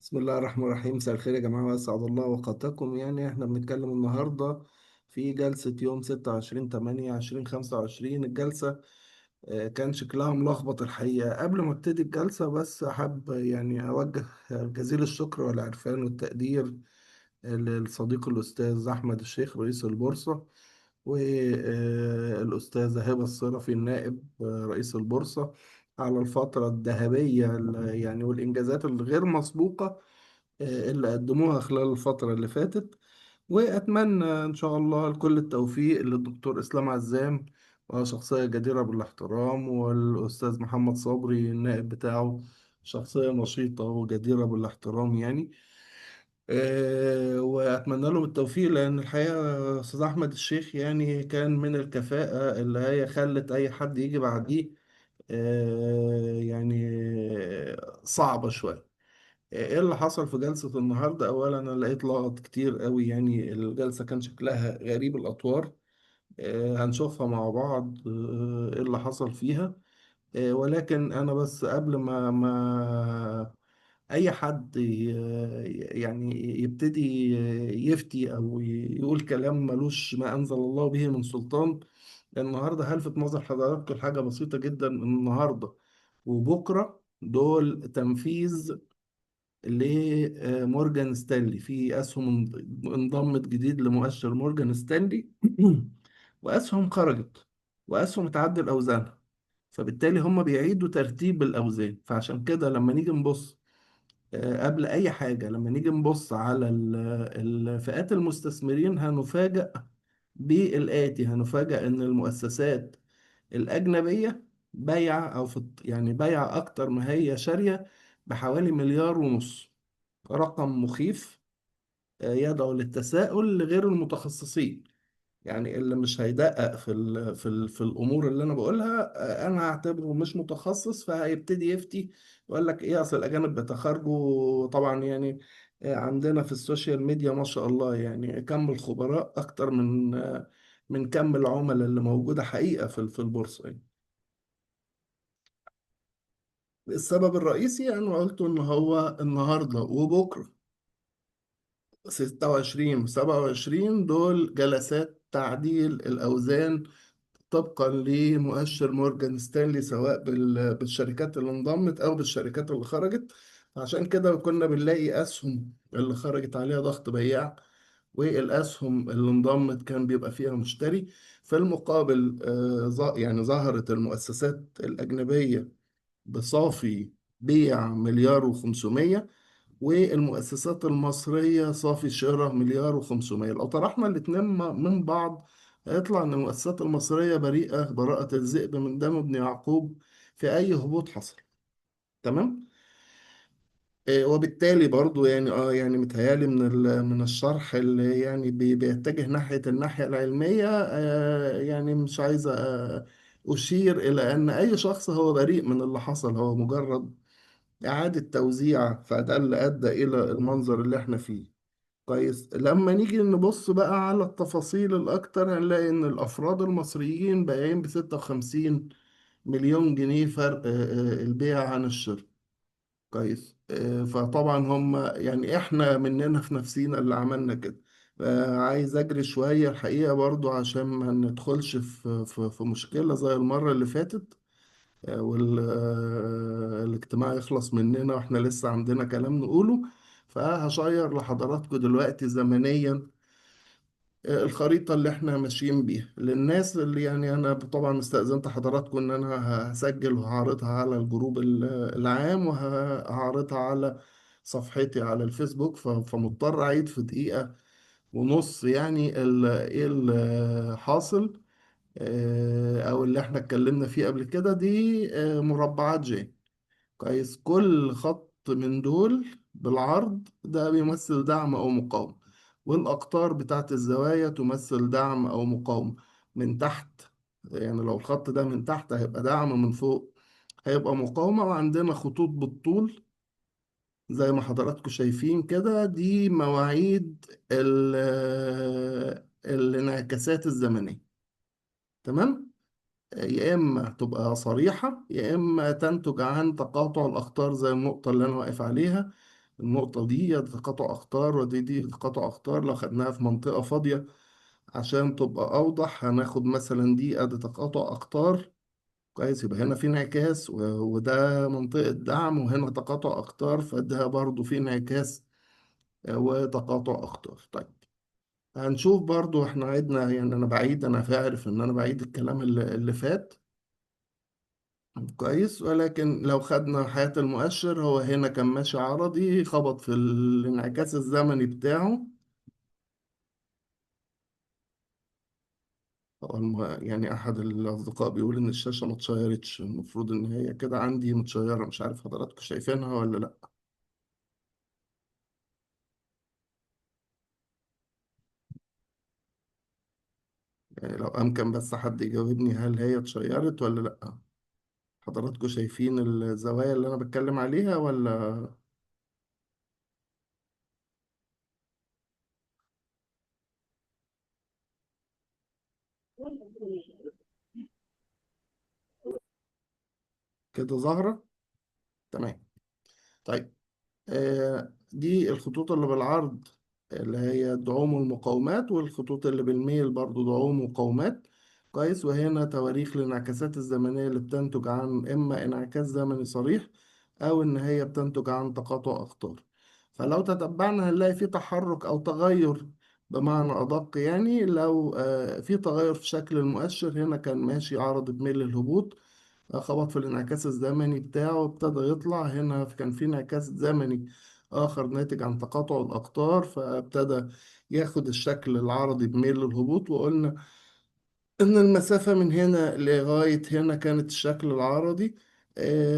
بسم الله الرحمن الرحيم. مساء الخير يا جماعة، وأسعد الله أوقاتكم. يعني احنا بنتكلم النهاردة في جلسة يوم 26/8/2025. الجلسة كان شكلها ملخبط الحقيقة. قبل ما ابتدي الجلسة بس حاب يعني أوجه جزيل الشكر والعرفان والتقدير للصديق الأستاذ أحمد الشيخ رئيس البورصة، والأستاذة هبة الصرفي النائب رئيس البورصة، على الفترة الذهبية يعني والإنجازات الغير مسبوقة اللي قدموها خلال الفترة اللي فاتت. وأتمنى إن شاء الله كل التوفيق للدكتور إسلام عزام، وشخصية جديرة بالاحترام، والأستاذ محمد صبري النائب بتاعه شخصية نشيطة وجديرة بالاحترام يعني. وأتمنى لهم التوفيق، لأن الحقيقة أستاذ أحمد الشيخ يعني كان من الكفاءة اللي هي خلت أي حد يجي بعديه يعني صعبة شوية. ايه اللي حصل في جلسة النهاردة؟ اولا انا لقيت لغط كتير قوي، يعني الجلسة كان شكلها غريب الاطوار. هنشوفها مع بعض. ايه اللي حصل فيها. ولكن انا بس قبل ما اي حد يعني يبتدي يفتي او يقول كلام ملوش ما انزل الله به من سلطان، النهارده هلفت نظر حضراتكم لحاجة بسيطة جدا. النهارده وبكرة دول تنفيذ لمورجان ستانلي في أسهم انضمت جديد لمؤشر مورجان ستانلي وأسهم خرجت، وأسهم اتعدل أوزانها، فبالتالي هم بيعيدوا ترتيب الأوزان. فعشان كده لما نيجي نبص قبل أي حاجة، لما نيجي نبص على فئات المستثمرين هنفاجأ بالآتي. هنفاجأ إن المؤسسات الأجنبية بيع أو في يعني بيع أكتر ما هي شارية بحوالي 1.5 مليار. رقم مخيف، يدعو للتساؤل لغير المتخصصين. يعني اللي مش هيدقق في الامور اللي انا بقولها، انا هعتبره مش متخصص، فهيبتدي يفتي ويقول لك ايه اصل الاجانب بيتخارجوا. طبعا يعني عندنا في ال social media ما شاء الله يعني كم الخبراء اكتر من كم العملاء اللي موجودة حقيقة في البورصة يعني. السبب الرئيسي انا قلته ان هو النهارده وبكره 26 و27 دول جلسات تعديل الأوزان طبقا لمؤشر مورجان ستانلي، سواء بالشركات اللي انضمت أو بالشركات اللي خرجت. عشان كده كنا بنلاقي أسهم اللي خرجت عليها ضغط بياع، والأسهم اللي انضمت كان بيبقى فيها مشتري. في المقابل يعني ظهرت المؤسسات الأجنبية بصافي بيع 1.5 مليار، والمؤسسات المصرية صافي شراء 1.5 مليار. لو طرحنا الاتنين من بعض هيطلع إن المؤسسات المصرية بريئة براءة الذئب من دم ابن يعقوب في أي هبوط حصل. تمام؟ وبالتالي برضو يعني يعني متهيألي من الشرح اللي يعني بيتجه ناحية الناحية العلمية، يعني مش عايز أشير إلى أن أي شخص هو بريء من اللي حصل، هو مجرد إعادة توزيع، فده اللي أدى إلى المنظر اللي احنا فيه. كويس. لما نيجي نبص بقى على التفاصيل الأكتر هنلاقي إن الأفراد المصريين بايعين ب56 مليون جنيه فرق البيع عن الشراء. كويس. فطبعا هم يعني احنا مننا في نفسينا اللي عملنا كده. عايز أجري شوية الحقيقة برضو عشان ما ندخلش في مشكلة زي المرة اللي فاتت، والاجتماع يخلص مننا واحنا لسه عندنا كلام نقوله. فهشير لحضراتكم دلوقتي زمنيا الخريطة اللي احنا ماشيين بيها للناس اللي يعني انا طبعا استأذنت حضراتكم ان انا هسجل وهعرضها على الجروب العام، وهعرضها على صفحتي على الفيسبوك، فمضطر اعيد في دقيقة ونص يعني ايه اللي حاصل، او اللي احنا اتكلمنا فيه قبل كده. دي مربعات جي. كويس. كل خط من دول بالعرض ده بيمثل دعم او مقاومة، والاقطار بتاعت الزوايا تمثل دعم او مقاومة من تحت. يعني لو الخط ده من تحت هيبقى دعم، من فوق هيبقى مقاومة. وعندنا خطوط بالطول زي ما حضراتكم شايفين كده، دي مواعيد الانعكاسات الزمنية. تمام؟ يا إما تبقى صريحة، يا إما تنتج عن تقاطع الأخطار زي النقطة اللي أنا واقف عليها. النقطة دي تقاطع أقطار، ودي تقاطع أقطار. لو خدناها في منطقة فاضية عشان تبقى أوضح، هناخد مثلا دي أدي تقاطع أقطار. كويس، يبقى هنا في انعكاس وده منطقة دعم، وهنا تقاطع أقطار فده برضو في انعكاس وتقاطع أقطار. طيب هنشوف برضو احنا عدنا، يعني أنا بعيد، أنا عارف إن أنا بعيد الكلام اللي فات. كويس، ولكن لو خدنا حياة المؤشر، هو هنا كان ماشي عرضي، خبط في الانعكاس الزمني بتاعه. يعني أحد الأصدقاء بيقول إن الشاشة ما اتشيرتش، المفروض إن هي كده عندي متشيرة، مش عارف حضراتكم شايفينها ولا لأ. يعني لو أمكن بس حد يجاوبني، هل هي اتشيرت ولا لأ؟ حضراتكم شايفين الزوايا اللي أنا بتكلم عليها ولا كده ظاهرة؟ تمام. طيب دي الخطوط اللي بالعرض اللي هي دعوم والمقاومات، والخطوط اللي بالميل برضو دعوم ومقاومات. كويس، وهنا تواريخ الانعكاسات الزمنية اللي بتنتج عن إما انعكاس زمني صريح أو إن هي بتنتج عن تقاطع أقطار. فلو تتبعنا هنلاقي في تحرك أو تغير، بمعنى أدق يعني لو في تغير في شكل المؤشر. هنا كان ماشي عرض بميل الهبوط، خبط في الانعكاس الزمني بتاعه وابتدى يطلع. هنا كان في انعكاس زمني آخر ناتج عن تقاطع الأقطار، فابتدى ياخد الشكل العرضي بميل الهبوط. وقلنا إن المسافة من هنا لغاية هنا كانت الشكل العرضي،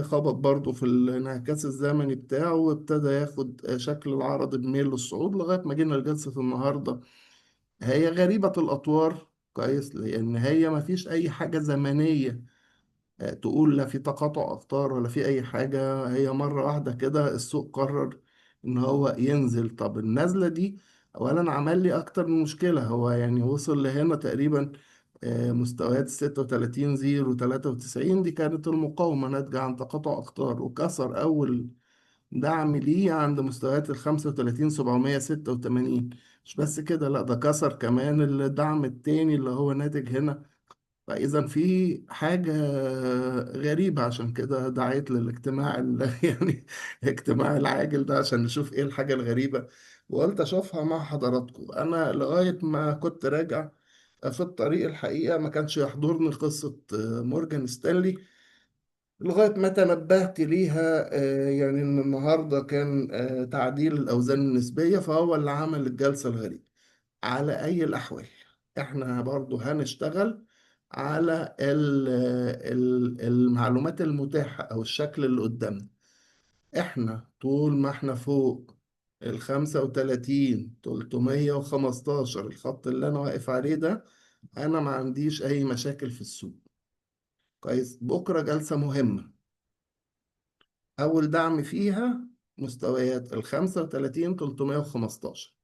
خبط برضو في الانعكاس الزمني بتاعه وابتدى ياخد شكل العرضي بميل للصعود لغاية ما جينا لجلسة النهاردة. هي غريبة الأطوار، كويس، لأن هي ما فيش أي حاجة زمنية تقول لا في تقاطع أقطار ولا في أي حاجة. هي مرة واحدة كده السوق قرر إن هو ينزل. طب النزلة دي أولا عمل لي أكتر من مشكلة. هو وصل لهنا تقريبا، مستويات ستة وتلاتين زيرو تلاتة وتسعين، دي كانت المقاومة ناتجة عن تقاطع أقطار، وكسر أول دعم ليه عند مستويات الخمسة وتلاتين سبعمية ستة وتمانين. مش بس كده، لا ده كسر كمان الدعم التاني اللي هو ناتج هنا. فإذا في حاجة غريبة، عشان كده دعيت للاجتماع الاجتماع العاجل ده عشان نشوف إيه الحاجة الغريبة، وقلت أشوفها مع حضراتكم. أنا لغاية ما كنت راجع في الطريق الحقيقة ما كانش يحضرني قصة مورجان ستانلي لغاية ما تنبهت ليها، إن النهاردة كان تعديل الأوزان النسبية، فهو اللي عمل الجلسة الغريبة. على أي الأحوال إحنا برضو هنشتغل على المعلومات المتاحة أو الشكل اللي قدامنا. إحنا طول ما إحنا فوق الخمسة وتلاتين تلتمية وخمستاشر، الخط اللي أنا واقف عليه ده، أنا ما عنديش أي مشاكل في السوق. كويس، بكرة جلسة مهمة، أول دعم فيها مستويات الخمسة وتلاتين تلتمية وخمستاشر.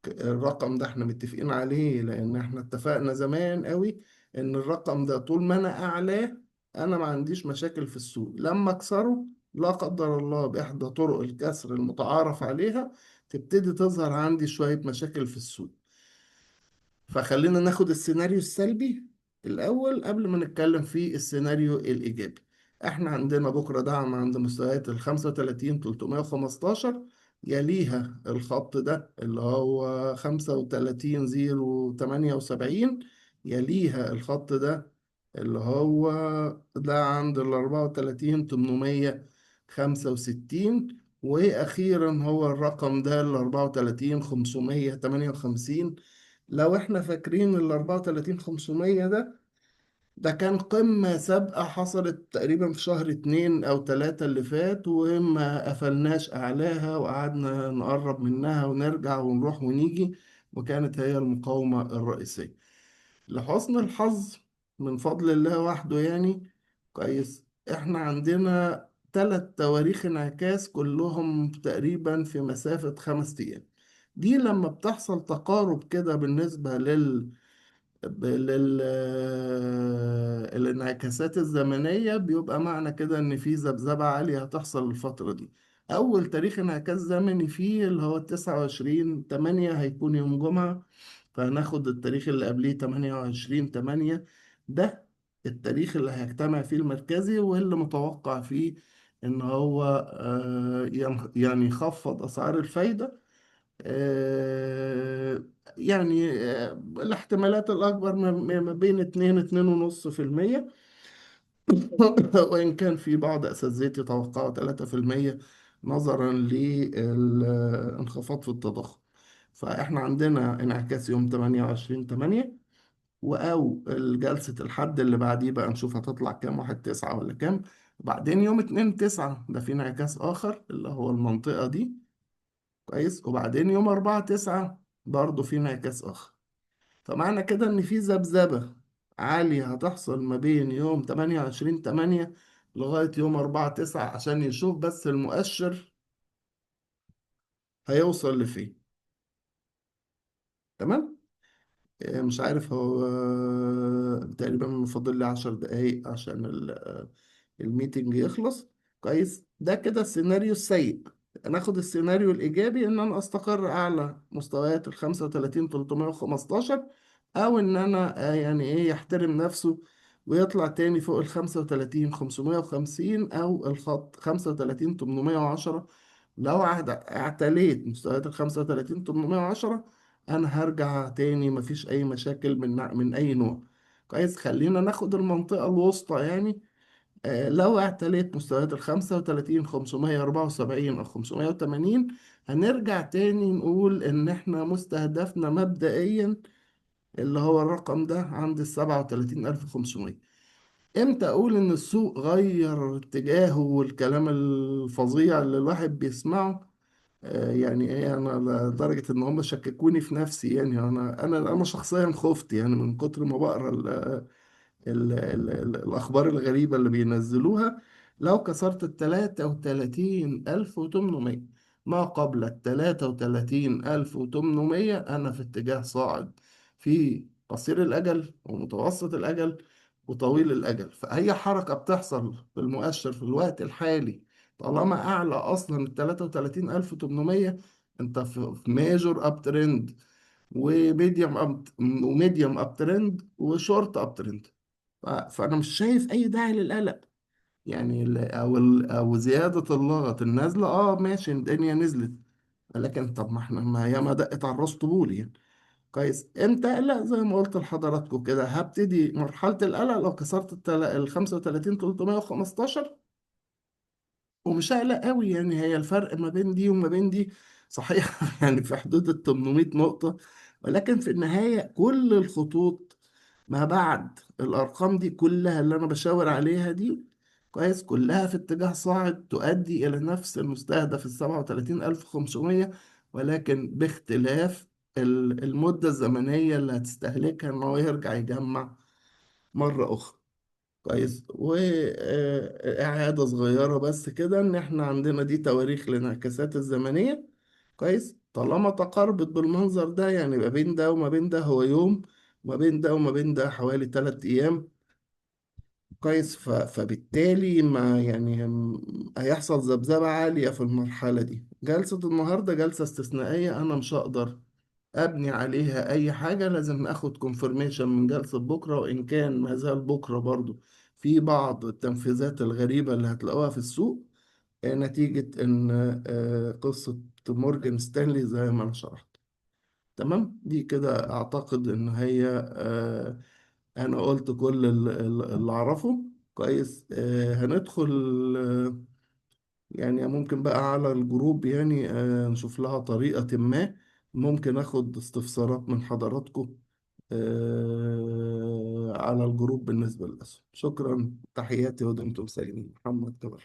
الرقم ده احنا متفقين عليه، لأن احنا اتفقنا زمان قوي إن الرقم ده طول ما أنا أعلاه أنا ما عنديش مشاكل في السوق. لما أكسره لا قدر الله بإحدى طرق الكسر المتعارف عليها تبتدي تظهر عندي شوية مشاكل في السوق. فخلينا ناخد السيناريو السلبي الأول قبل ما نتكلم في السيناريو الإيجابي. احنا عندنا بكرة دعم عند مستويات الخمسة وتلاتين تلتمية وخمستاشر، يليها الخط ده اللي هو خمسة وتلاتين زيرو تمانية وسبعين، يليها الخط ده اللي هو ده عند الأربعة وتلاتين تمنمية خمسة وستين، وأخيرا هو الرقم ده الأربعة وتلاتين خمسمية تمانية وخمسين. لو احنا فاكرين الأربعة وتلاتين خمسمية ده كان قمة سابقة حصلت تقريبا في شهر 2 أو 3 اللي فات، وما قفلناش أعلاها وقعدنا نقرب منها ونرجع ونروح ونيجي، وكانت هي المقاومة الرئيسية. لحسن الحظ من فضل الله وحده كويس، احنا عندنا 3 تواريخ انعكاس كلهم تقريبا في مسافة 5 أيام. دي لما بتحصل تقارب كده بالنسبة الانعكاسات الزمنية، بيبقى معنى كده إن في ذبذبة عالية هتحصل الفترة دي. أول تاريخ انعكاس زمني فيه اللي هو 29/8 هيكون يوم جمعة، فهناخد التاريخ اللي قبليه 28/8، ده التاريخ اللي هيجتمع فيه المركزي واللي متوقع فيه إن هو يعني يخفض أسعار الفايدة. يعني الاحتمالات الأكبر ما بين اتنين 2.5%، وإن كان في بعض أساتذتي توقعوا 3% نظرا للانخفاض في التضخم. فإحنا عندنا انعكاس يوم 28/8، أو جلسة الحد اللي بعديه بقى نشوف هتطلع كام، 1/9 ولا كام. وبعدين يوم 2/9 ده في انعكاس آخر اللي هو المنطقة دي، كويس. وبعدين يوم 4/9 برضه في انعكاس آخر. فمعنى كده إن في ذبذبة عالية هتحصل ما بين يوم 28/8 لغاية يوم 4/9 عشان يشوف بس المؤشر هيوصل لفين. تمام؟ مش عارف، هو تقريبا فاضل لي 10 دقايق عشان ال meeting يخلص. كويس، ده كده السيناريو السيء. ناخد السيناريو الإيجابي إن أنا أستقر أعلى مستويات ال 35,315، أو إن أنا يحترم نفسه ويطلع تاني فوق ال 35,550 أو الخط 35,810. لو اعتليت مستويات ال 35,810 أنا هرجع تاني، مفيش أي مشاكل من أي نوع. كويس، خلينا ناخد المنطقة الوسطى يعني. لو اعتليت مستويات ال 35,574 أو 580 هنرجع تاني نقول إن إحنا مستهدفنا مبدئيا اللي هو الرقم ده عند ال 37,500. إمتى أقول إن السوق غير اتجاهه والكلام الفظيع اللي الواحد بيسمعه؟ أنا لدرجة إن هم شككوني في نفسي، أنا شخصيا خفت من كتر ما بقرأ الأخبار الغريبة اللي بينزلوها. لو كسرت التلاتة وتلاتين ألف وتمنمية، ما قبل التلاتة وتلاتين ألف وتمنمية أنا في اتجاه صاعد في قصير الأجل ومتوسط الأجل وطويل الأجل. فأي حركة بتحصل في المؤشر في الوقت الحالي طالما أعلى أصلا التلاتة وتلاتين ألف وتمنمية أنت في major uptrend و medium uptrend و short uptrend. فأنا مش شايف أي داعي للقلق أو زيادة اللغط النازلة. ماشي، الدنيا نزلت، لكن طب ما احنا ما ياما دقت على الراس طبول يعني. كويس، امتى اقلق؟ زي ما قلت لحضراتكم كده هبتدي مرحلة القلق لو كسرت ال 35,315، ومش هقلق قوي هي الفرق ما بين دي وما بين دي صحيح في حدود ال تمنمية نقطة، ولكن في النهاية كل الخطوط ما بعد الأرقام دي كلها اللي أنا بشاور عليها دي كويس كلها في اتجاه صاعد تؤدي إلى نفس المستهدف ال 37,500، ولكن باختلاف المدة الزمنية اللي هتستهلكها إن هو يرجع يجمع مرة أخرى. كويس، وإعادة صغيرة بس كده إن إحنا عندنا دي تواريخ الانعكاسات الزمنية. كويس، طالما تقاربت بالمنظر ده ما بين ده وما بين ده هو يوم، ما بين ده وما بين ده حوالي 3 أيام. كويس، فبالتالي ما يعني هيحصل ذبذبة عالية في المرحلة دي. جلسة النهاردة جلسة استثنائية، أنا مش هقدر أبني عليها أي حاجة، لازم أخد confirmation من جلسة بكرة، وإن كان ما زال بكرة برضو في بعض التنفيذات الغريبة اللي هتلاقوها في السوق، نتيجة إن، قصة مورجان ستانلي زي ما أنا شرحت. تمام، دي كده أعتقد إن هي، أنا قلت كل اللي أعرفه. كويس، هندخل، ممكن بقى على الجروب نشوف لها طريقة ما، ممكن أخد استفسارات من حضراتكم، على الجروب بالنسبة للأسهم. شكرا، تحياتي ودمتم سالمين. محمد كمال.